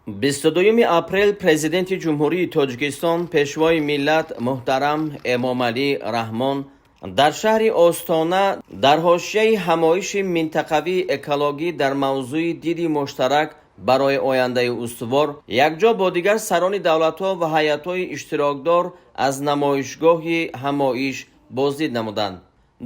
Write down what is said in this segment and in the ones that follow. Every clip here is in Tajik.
22 апрел Президенти Ҷумҳурии Тоҷикистон, Пешвои миллат муҳтарам Эмомалӣ Раҳмон дар шаҳри Остона дар ҳошияи ҳамоиши минтақавии экологӣ дар мавзӯи «Диди муштарак барои ояндаи устувор» якҷо бо дигар сарони давлатҳо ва ҳайатҳои иштирокдор аз намоишгоҳи ҳамоиш боздид намуданд.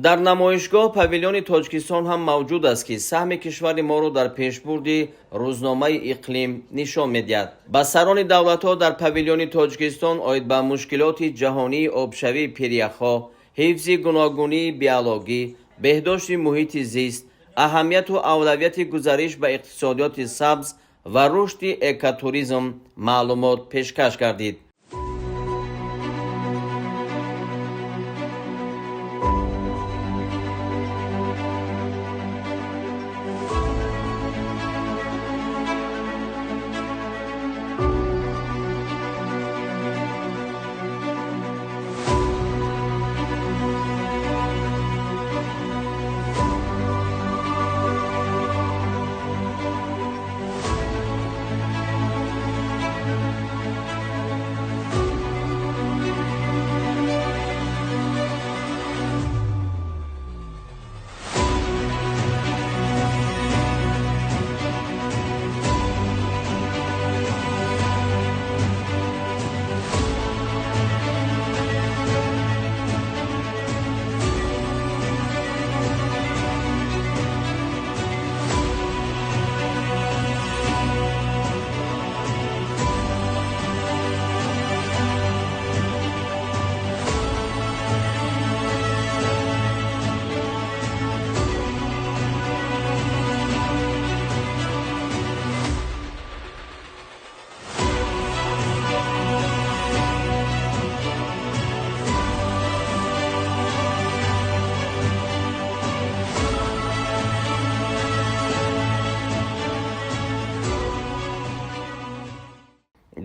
Дар намоишгоҳ павилёни Тоҷикистон ҳам мавҷуд аст, ки саҳми кишвари моро дар пешбурди рӯзномаи иқлим нишон медиҳад. Ба сарони давлатҳо дар павилёни Тоҷикистон оид ба мушкилоти ҷаҳонии обшавии пиряхҳо, ҳифзи гуногунии биологӣ, беҳдошти муҳити зист, аҳамияту авлавияти гузариш ба иқтисодиёти сабз ва рушди экотуризм маълумот пешкаш гардид.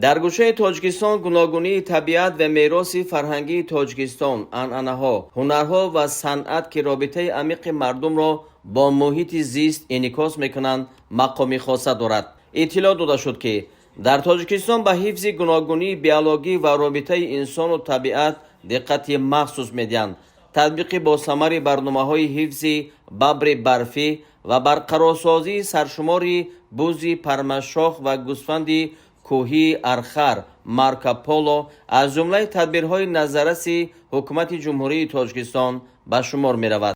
Дар гӯшаи Тоҷикистон гуногунии табиат ва мероси фарҳангии Тоҷикистон, анъанаҳо, ҳунарҳо ва санъат, ки робитаи амиқи мардумро бо муҳити зист инъикос мекунанд, мақоми хоса дорад. Иттилоъ дода шуд, ки дар Тоҷикистон ба ҳифзи гуногунии биологӣ ва робитаи инсону табиат диққати махсус медиҳанд. Татбиқи босамари барномаҳои ҳифзи бабри барфӣ ва барқарорсозии саршумори бузи пармашох ва гӯсфанди кӯҳии архар Марко Поло аз ҷумлаи тадбирҳои назарраси Ҳукумати Ҷумҳурии Тоҷикистон ба шумор меравад.